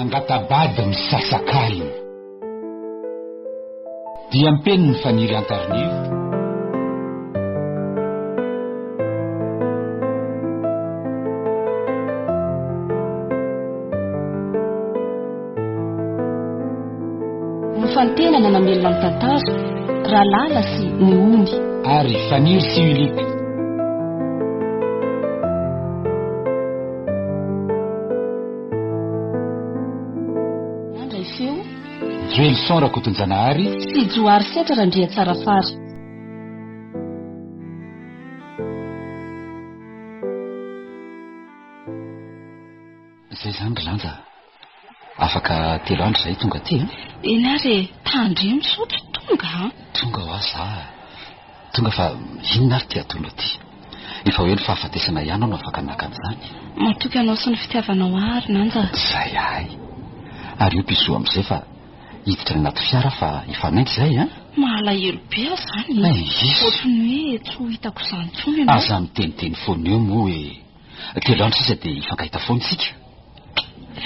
Nangata-bady misasak'alina. Diam-penin'i Faniry Antarinivo. Nofantenana namelona ny tantara, Ralala sy ny ony. Ary Faniry sy Ulick. Nandray feo. Joelson Rakotonjanahary. Sy Johary Setra Randriatsarafara. Zay zany ry Lanja a! Afaka telo andro zahay tonga aty a! Eny ary e! Tandremo sao tsy tonga a! Tonga hoa za a! Tonga fa inona ary ty ataonao ty? Efa hoe ny fahafatesana ihany aho no afaka naka an'izany. Matoky anao sy ny fitiavanao ahy ry Nanja a! Zay ahay! Ary io bisous amin'izay fa hiditra any anaty fiara fa hifanainga izay a! Mahalahelo be aho izany e! Eiiss! Ohatran'ny hoe tsy ho hitako izany intsony ianao. Aza miteniteny foana eo moa e! Telo andro sisa dia hifankahita foana isika.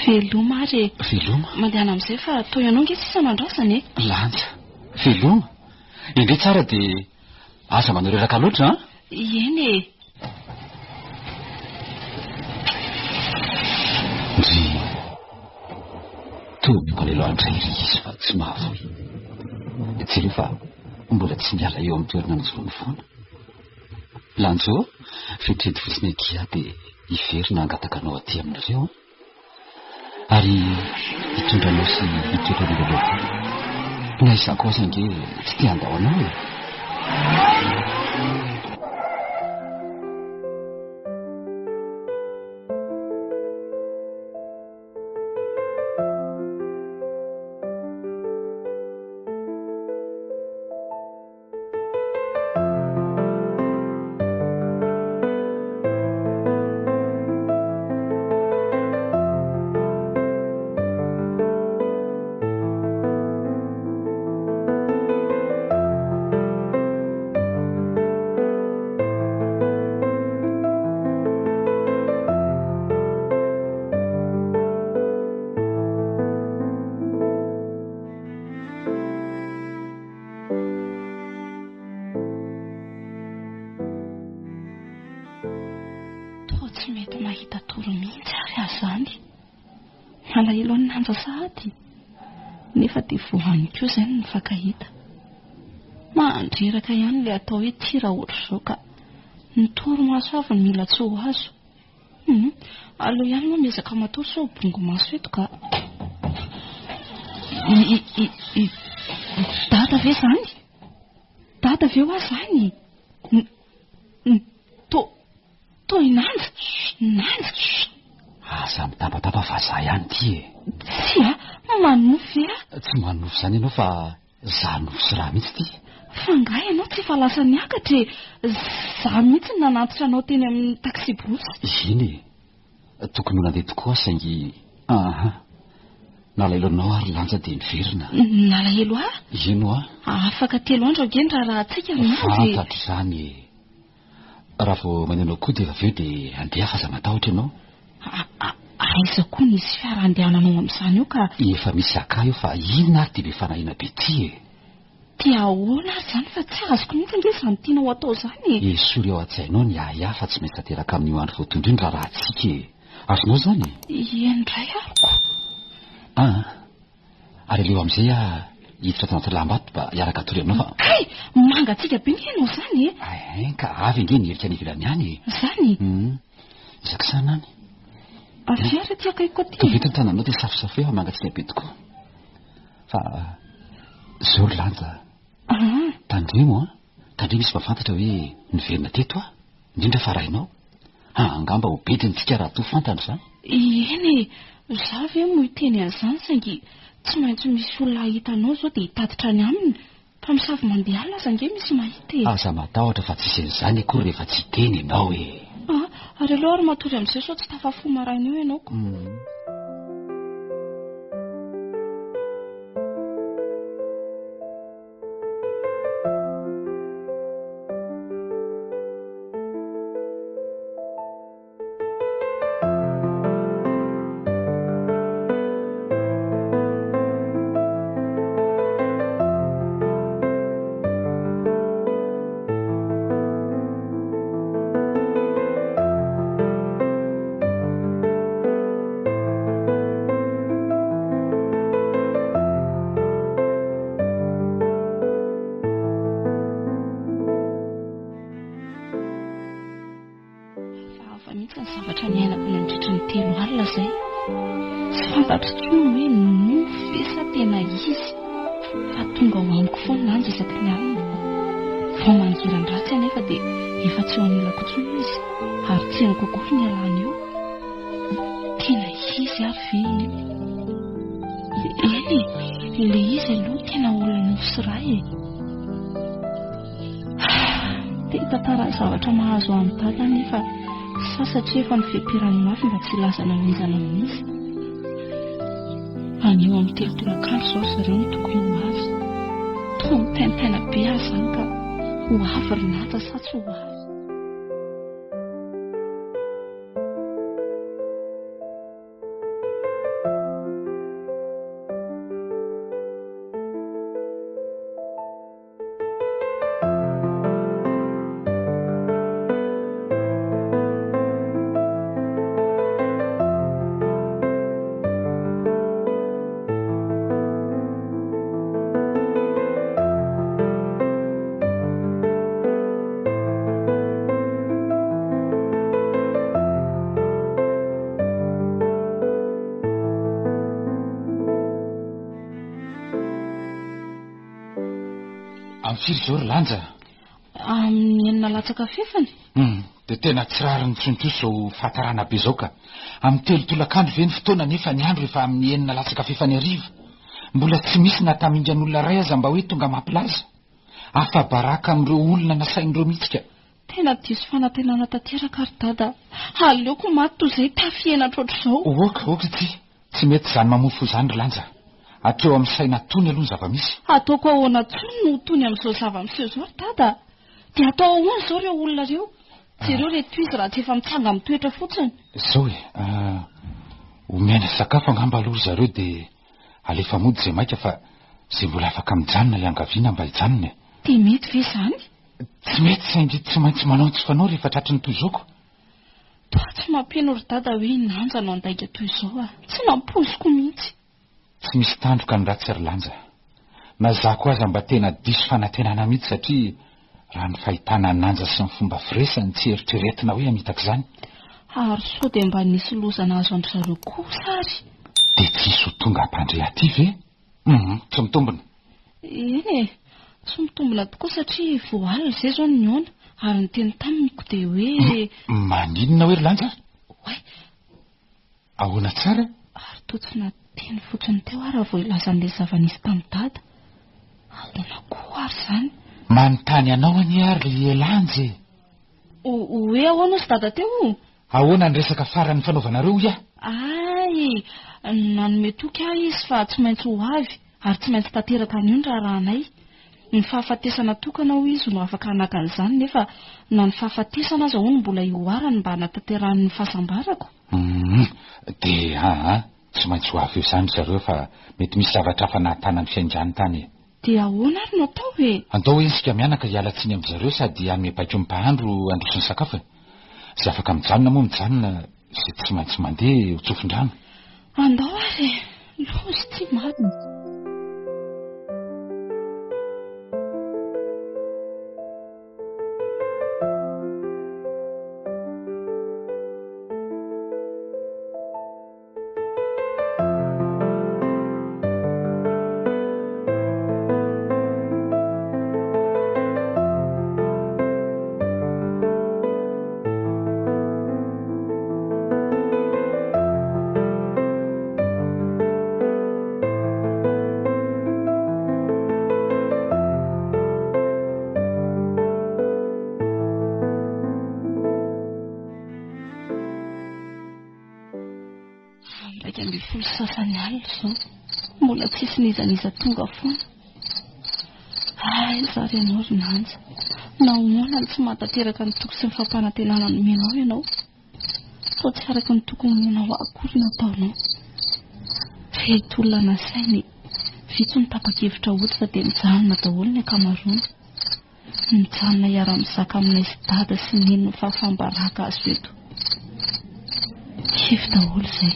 Veloma ary e. Veloma. Mandehana amin'izay fa toa ianao ange sisa no andrasana e. Lanja. Veloma. Endrey tsara dia aza manao reraka loatra an. Eny e. Ndry. Toa mikolelo ahy indray ery izy fa tsy mahavoy. Jereo fa mbola tsy miala eo amin'ny toerana nijoroany foana. Lanjo, vetivety fotsiny akia dia hiverina hangataka anao aty aminareo an! Ary hitondra anao sy hitoetra anareo aty. Na izaho koa aza ange tsy te handao anao e! Toa tsy mety mahita tory mihitsy ary aho izany. Malahelo an'i Nanja sahady. Nefa dia voany koa izay no nifankahita. Mandreraka ihany ilay atao hoe tia raha ohatr'izao ka. Ny torimaso avy no mila tsy ho azo. Hum, aleo ihany moa miezaka matory sao bongo maso eto ka. I, i, i, i, dada ve zany? Dada ve hoa zany? N, n, to, to i Nanja? Nanja? Aza mitabataba fa za ihany ity e. Tsia, manonofy ve aho? Tsy manonofy izany ianao fa Za nofy sy raha mihitsy ity. Fa angaha ianao tsy efa lasa niakatra e! Za mihitsy no nanatitra anao teny amin'ny taxi-brousse. Eny e! Tokony ho nandeha tokoa aho saingy aha! Nalahelo anao aho ry Lanja dia niverina. Nalahelo ahy? Eny hoa. Afaka telo andro ange ny raharahantsika ry Lanja e! Fantatro izany e! Raha vao maneno akoho dia avy eo dia handeha fa aza matahotra ianao. Aiza koa nisy fiara handehananao amin'izany eo ka. Efa misy haka eo fa inona ary ity be fanahiana be ity e? Dia ahoana ary izany fa tsy azoko mihitsy ange izany tianao atao izany e? Esory ao an-tsainao ny ahiahy fa tsy maintsy tanteraka amin'io andro voatondro io ny raharahantsika e! Azonao izany e? Eny indray ary ko! An! Ary aleo amin'izay aho hiditra ato anaty lamba ato mba hiaraka hatory aminao fa. Kay! Mangatsiaka be nge ianao izany e! Ein ka avy ange ny herika any ivelany any e! Izany? Hum. Izakisana any. Avia ary aty akaikiko aty e! Tovy eto ny tananao dia safosafoy fa mangatsiaka be tokoa. Fa zao ry Lanja a! Tandremo an! Tandremo hisy mahafantatra hoe niverina teto aho. Indrindra fa rainao. Ha, angamba ho bediny tsika raha toa fantany izany. Eny e, za ve moa hiteny an'izany saingy tsy maintsy misy olona hahita anao izao dia hitatitra any aminy. Mpamosavy mandeha alina aza ange misy mahita e. Aza matahotra fa tsisy an'izany akory rehefa tsy hiteny ianao e. Ah, ary aleo ary matory amin'izay sao tsy tafafoha maraina eo ianao ko. zavatra niainako nandritry ny telo alina izay. Tsy fantatro intsony hoe nofy ve sa tena izy fa tonga ao amiko foana Nanja isaky ny alina. Vao mangiran-dratsy anefa dia efa tsy eo anilako intsony izy ary tsy henoko akory ny ialany eo. Tena izy ary ve iny? Eny e, ilay izy aloha tena olona nofo sy ra e. Te hitantara ny zavatra mahazo an'i Dada nefa sa satria efa nofeperany mafy mba tsy hilazana amin'iza na amin'iza. Anio amin'ny telo tolakandro izao ry zareo no tokony ho avy. Toa mitaintaina be aho izany ka ho avy ry Nata sa tsy ho avy. Amin'ny firy izao ry Lanja? Amin'ny enina latsaka fefany. Hum, dia tena tsy rariny intsony kosa izao fahatarana be izao ka. Amin'ny telo tolakandro ve ny fotoana nefa ny andro efa amin'ny enina latsaka fefany hariva? Mbola tsy misy na tamingan'olona iray aza mba hoe tonga mampilaza. Afa-baraka amin'ireo olona nasain'ireo mihitsy ka. Tena diso fanantenana tanteraka ry dada a! Aleoko maty toy izay tafy henatra ohatr'izao. Ok, ok ity. Tsy mety izany mamoy fo izany ry Lanja. Hatreo amin'ny saina tony aloha ny zava-misy. Ataoko ahoana tsony no ho tony amin'izao zava-miseho izao ry dada a! Dia atao ahoana izao ireo olona ireo? Jereo ireto izy raha tsy efa mitsanga mitoetra fotsiny. Izao e, omena sakafo angamba aloha ry zareo dia alefa mody izay maika fa izay mbola afaka mijanona iangaviana mba hijanona e. Dia mety ve izany? Tsy mety saingy tsy maintsy manao ny tsy fanao rehefa tratry ny toy izao ko. Toa tsy mampino ry dada hoe i Nanja no handainga toy izao a! Tsy nampoiziko mihitsy. Tsy misy tandroka ny ratsy ry Lanja. Na za koa aza mba tena diso fanantenana mihitsy satria raha ny fahitana an'i Nanja sy ny fomba firesany tsy eritreretina hoe hamitaka izany. Ary sao dia mba nisy loza nahazo an-dry zareo kosa ary? Dia tsy hisy ho tonga hampandre aty ve? Hum, tsy mitombina. Eny e, tsy mitombina tokoa satria vao alina izay izao no nihaona ary niteny tamiko dia hoe. Maninona hoe ry Lanja? Oay! Ahoana tsara? Ary toa tsy nateny fotsiny teo aho raha vao hilaza an'ilay zava-nisy tamin'i Dada. Ahoana koa ary izany? Manontany anao anie ary ry Lanja e! Hoe ahoana hozy Dada teo? Ahoana ny resaka farany nifanaovanareo hoy aho? Hay! Nanome toky ahy izy fa tsy maintsy ho avy ary tsy maintsy tanteraka anio ny raharahanay. Ny fahafatesana tokana hoy izy no afaka hanakana izany nefa na ny fahafatesana aza hono mbola ihoarany mba hanatanterahany ny fahasambarako. Humm! Dia aa! Tsy maintsy ho avy eo izany ry zareo fa mety misy zavatra hafa nahatana ny fiaingàny tany e! Dia ahoana ary no atao e? Andao hoe isika mianaka hiala tsiny amin-dry zareo sady hanome baiko ny mpahandro handroso ny sakafo e! Izay afaka mijanona moa mijanona, izay tsy maintsy mandeha ho tsofin-drano. Andao ary e! Loza ity marina. Vao 11:30 alina izao, mbola tsisy n'iza n'iza tonga foana. Aiza ary ianao ry Nanja? Nahoana no tsy mahatanteraka ny toky sy ny fampanantenana nomenao ianao? Toa tsy araka ny tokony nomenao ahy akory ny ataonao. Ireto olona nasaina e! Vitsy no tapa-kevitra hody fa dia mijanona daholo ny ankamaroany. Mijanona hiara-mizaka aminay sy dada sy neny ny fahafaham-baraka azo eto. Kivy daholo izay.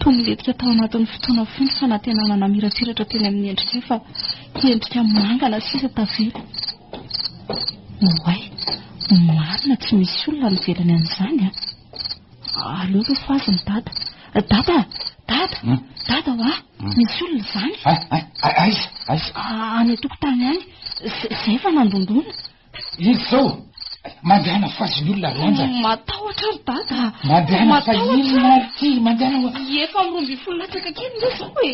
Toa nilentika tao anatin'ny fotoana fohy ny fanantenana namirapiratra teny amin'ny endrikay fa endrika mangana sisa tavela. Oay, marina tsy misy olona any ivelany an'izany an! Aleo aloha fohazy ny dada. Dada! Dada! Dada hoa! Misy olona izany. Aiza? Aiza? Any an-tokotany any. Izay efa nandondona. Iza izao? Mandehana fohazy ny olona ry Lanja. Matahotra ry dada. Mandehana fa inona ary ity? Mandehana hoa. Efa amin'ny 12 latsaka kely nge izao e.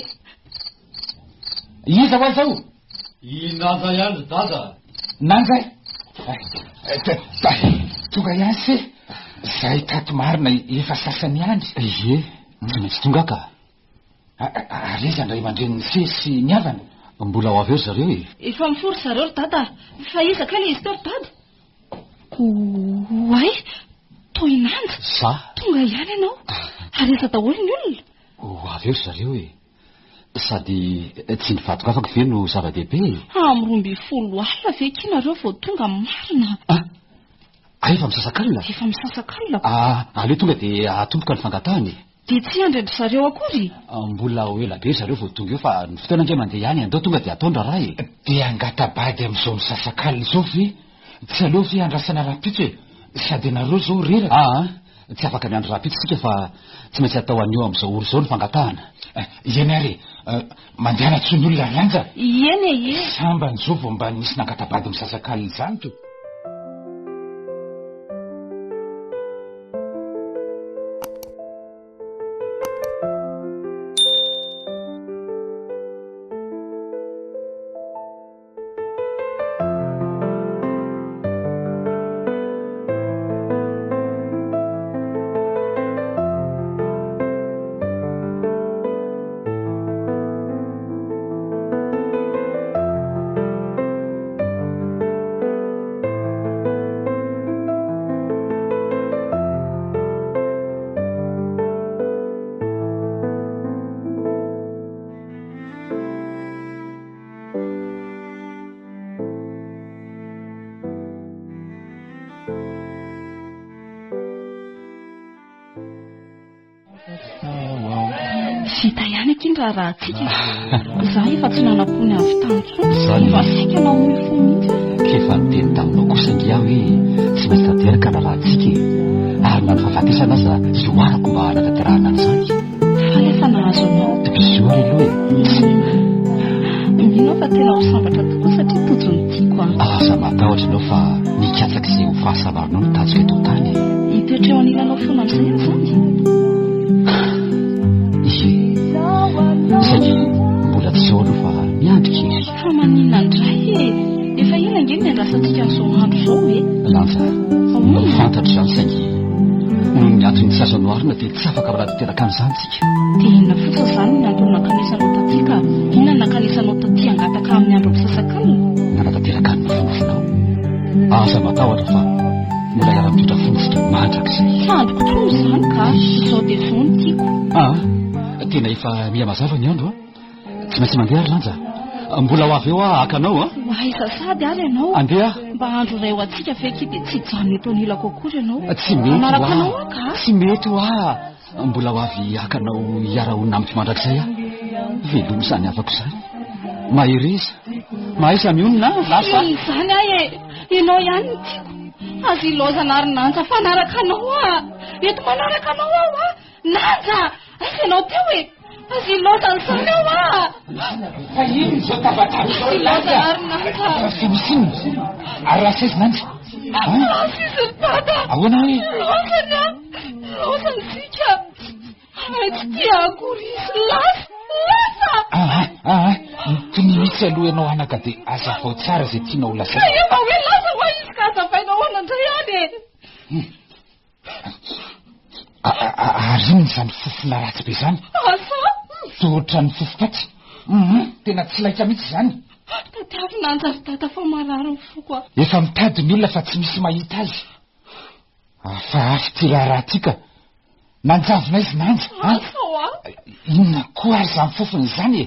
Iza hoa izao? I Nanja ihany ry dada. Nanja e! Tonga ihany se. Zay tato marina efa sasany ihany. Ie, tsy maintsy tonga ka. Ary aiza ny ray aman-drenin'i se sy ny havany? Mbola ho avy eo ry zareo e. Efa mifoha ry zareo ry dada. Fa iza kay ilay izy teo ry dada? Oay! Toy Nanja! Za? Tonga ihany ianao. Ary aiza daholo ny olona? Ho avy eo ry zareo e. Sady tsy ny fahatongavako ve no zava-dehibe e? Amin'ny 12 alina ve akia nareo vao tonga marina? Ah! Ah, efa misasakalina? Efa misasakalina. Ah, aleo tonga dia atomboka ny fangatahana e. Dia tsy hiandry an-dry zareo akory? Ah, mbola ho ela be ry zareo vao tonga eo fa ny fotoana ange mandeha ihany, andao tonga dia atao ny raharaha e. Dia hangata-bady amin'izao misasakalina izao ve? Tsy aleo ve andrasana rahampitso e? Sady ianareo izao reraka. Ah, ah. Tsy afaka miandry rahampitso isika fa tsy maintsy atao anio amin'izao ora izao ny fangatahana. Eny ary e! Mandehana tsy ny olona ry Lanja. Eny e, e! Sambany izao vao mba nisy nangata-bady misasakalina izany to. Vita ihany akia ny raharahantsika. Za efa tsy nanam-po ny avy tany intsony. Zany. Mba saika namoy fo mihitsy aho. K'efa niteny taminao kosa ange aho hoe tsy maintsy tanteraka ny raharahantsika e. Ary na ny fahafatesana aza hihoarako mba hanatanterahana an'izany. Faly aho fa nahazo anao. Bisous ary aloha e. Mino aho fa tena ho sambatra tokoa satria tojo ny tiako an. Aza matahotra ianao fa mikatsaka izay ho fahasambaranao ny tanjoko eto an-tany e. Hitoetra eo anilanao foana amin'izay aho izany? Ie. Saingy mbola tsy izao aloha fa miandry kely. Fa maninona indray e? Efa ela ange no niandrasantsika an'izao andro izao e. Lanja, fantatro izany saingy noho ny antony tsy azo anoharina dia tsy afaka manatanteraka an'izany isika. Dia inona fotsiny izany ny antony nankanesanao taty ka? Inona no nankanesanao taty hangataka amin'ny andro misasakalina? Nanatanteraka ny nofinofinao. Aza matahotra fa mbola hiara-mitoetra foana isika mandrakizay. Tsy andriko intsony izany ka! Izao dia izao no tiako. Ah, tena efa miha mazava ny andro an! Tsy maintsy mandeha ry Lanja. Mbola ho avy eo aho haka anao an. Ho aiza sady ary ianao? Andeha aho. Mba andro iray ho antsika ve akia dia tsy hijanona eto anilako akory ianao? Tsy mety Hanaraka ho anao aho. aho ka. Tsy mety ho aho. Mbola ho avy haka anao hiara-honina amiko mandrakizay aho. Veloma izany havako izany. Mahereza. Mahaiza mionona an. Lasa. Tsy izany aho e. Ianao ihany no tiako. Aza ilaozana ary Nanja fa hanaraka anao aho. Eto manaraka anao aho an. Nanja! Aiza ianao teo e? Aza ilaozana izany aho ah! Fa inona izao tabataba izao ry Lanja? Ilaozana ary Nanja! Fa misy inona? Ary raha saizy Nanja? Lasa izy ry dada! Ahoana hoe? Laosany ah! Laosany isika! Ay tsy tia akory izy! Lasa! Lasa! Ah ah ah! Mitony mihitsy aloha ianao anaka dia azavao tsara izay tianao ho lazaina. Ka efa hoe lasa hoa izy ka azavaina ahoana indray any e? Ary inona izany fofona ratsy be izany? Asa? Toa ohatran'ny fofom-paty. Hum, tena tsy laitra mihitsy izany. Tadiavina anjary dada fa marary ny foko aho. Efa mitady ny olona fa tsy misy mahita azy. Hafahafa ity raharaha ity ka. Nanjavona izy nanja. Asa hoa? Inona koa ary izany fofona izany e?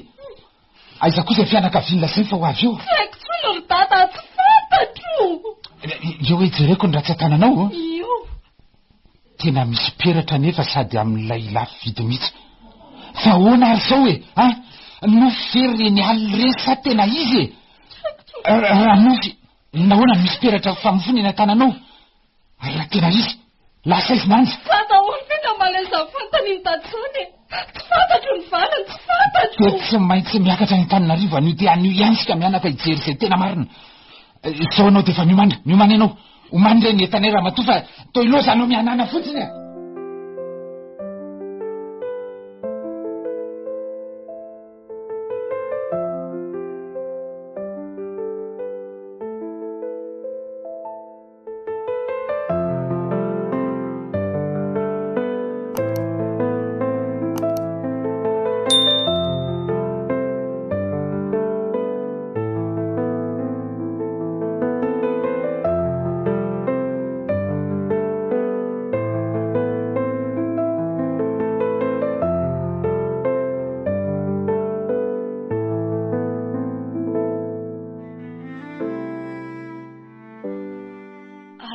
Aiza koa izay fianakaviany lazainy fa ho avy eo? Tsy haiko intsony ry dada, tsy fantatro. Eo hoe jereko ny ratsan-tananao. Oh. Io. Tena misy peratra nefa sady amin'ilay lafo vidy mihitsy. Fa ahoana ary izao e? A? Nofy ve ireny alina ireny sa tena izy e? Raha nofy, nahoana no misy peratra famofona eny an-tananao? Ary raha tena izy? Lasa aiza Nanja? Fa daholo ve namaly an'izany fanontanian'i Dada izany e? Tsy fantatro ny valiny, tsy fantatro! Dia tsy maintsy miakatra any Antananarivo anio dia anio ihany isika mianaka hijery izay tena marina. Izao ianao dia efa miomana, miomana ianao. Omany re ny entanay ramatoa fa toa ilaozanao mihanana fotsiny e!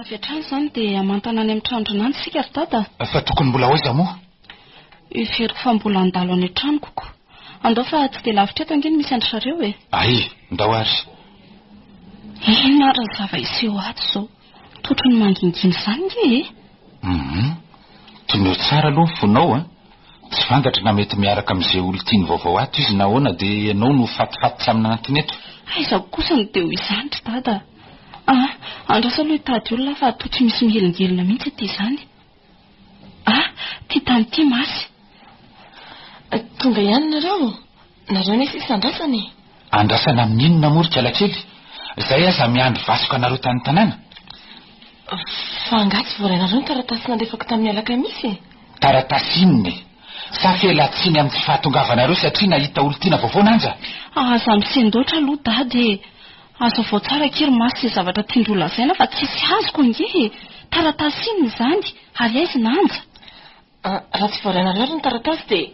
Avy hatrany izany dia hamantana any amin'ny tranon-dRinanjo isika ry Dada. Fa tokony mbola ho aiza moa? Heveriko fa mbola handalo any an-tranoko ko. Andao fa tsy dia lavitra eto ange ny misy an-dry zareo e. Ay, ndao ary. Inona ary ny zava-hiseho ato izao? Totry ny mangingina izany nge e! Hum, toneo tsara aloha ny fonao an! Tsy fantatra na mety miaraka amin'izay olon-tiany vaovao ato izy na ahoana dia ianao no fatifaty tsy amin'antony eto. Aiza kosa no dia ho izany ry dada a! Andraso aloha hitady olona aho fa toa tsy misy mihelingelina mihitsy aty izany. Ah! Ity tany ity masy. Tonga ihany nareo? Nareo anie sisa andrasana e! Andrasana amin'inona moa ry kalakely? Zay aza miandry vasoka anareo tany tanàna. Fa angaha tsy voarainareo ny taratasy nalefako tamin'ny alakamisy e? Taratasy inona e? Sa fialan-tsiny amin'ny tsy fahatongavanareo satria nahita olon-tiana vaovao Nanja? Aza misendoatra aloha dada e! Hazavao tsara akia ry Masy izay zavatra tian-dry ho lazaina fa tsisy azoko ange e! Taratasy inona izany? Ary aiza i Nanja? Raha tsy voarainareo ary ny taratasy dia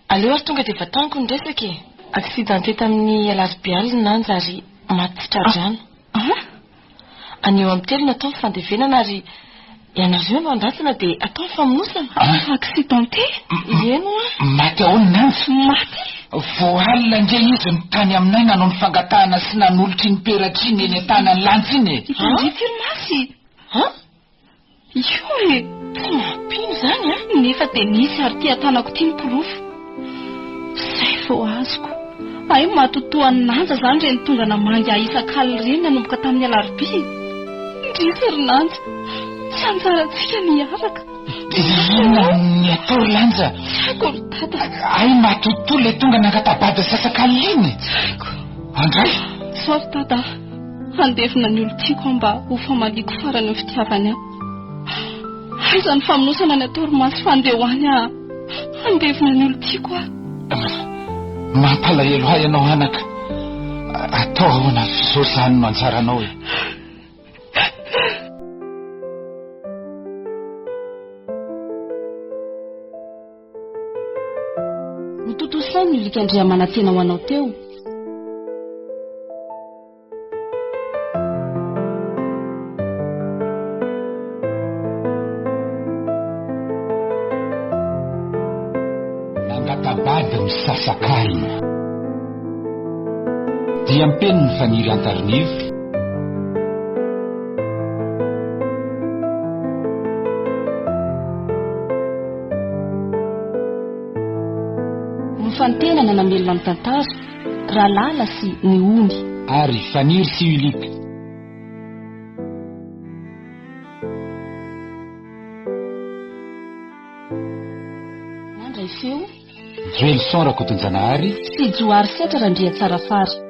aleo ary tonga dia vataniko ny resaka e! Accidenté tamin'ny alarobia alina i Nanja ary maty tsy tra-drano. An? Anio amin'ny telo no atao ny fandevenana ary ianareo no andrasana dia atao ny famonosana. Accidenté? Eny hoa. Maty ahoana Nanja? Maty? Vao alina ange izy no tany aminay nanao ny fangatahana sy nanolotra iny peratra iny eny an-tanan'i Lanja iny e! Hitandrify ry Masy! An? Io e! Tsy mampino izany an! Nefa dia nisy ary ity an-tanako ity ny porofo. Izay vao azoko. Hay matotoa an'i Nanja izany ireny tonga namangy ahy isak'alina ireny nanomboka tamin'ny alarobia e! Indrisy ry Nanja! Tsy anjarantsika ny hiaraka. Inona ny atao ry Lanja? Tsy haiko ry Dada. Hay matotoa ilay tonga nangata-bady sasak'alina iny e! Tsy haiko. Andray! Sao ry Dada a! Handevina ny olon-tiako aho mba ho famaliako farany ny fitiavany ahy. Aiza ny famonosana ny atao ry Masy fa andeha ho any aho. Handevina ny olon-tiako aho. Mampalahelo ahy ianao anaka. Atao ahoana f'izao izany no anjaranao e. Notontosainy ny Likandriamanantena ho anao teo. Nangata-bady misasak'alina. Diam-penin'i Faniry Antarinivo. Nofantenana namelona ny tantara. Ralala sy ny ony. Ary Faniry sy Ulick. Nandray feo. Joelson Rakotonjanahary. Sy Johary Setra Randriatsarafara.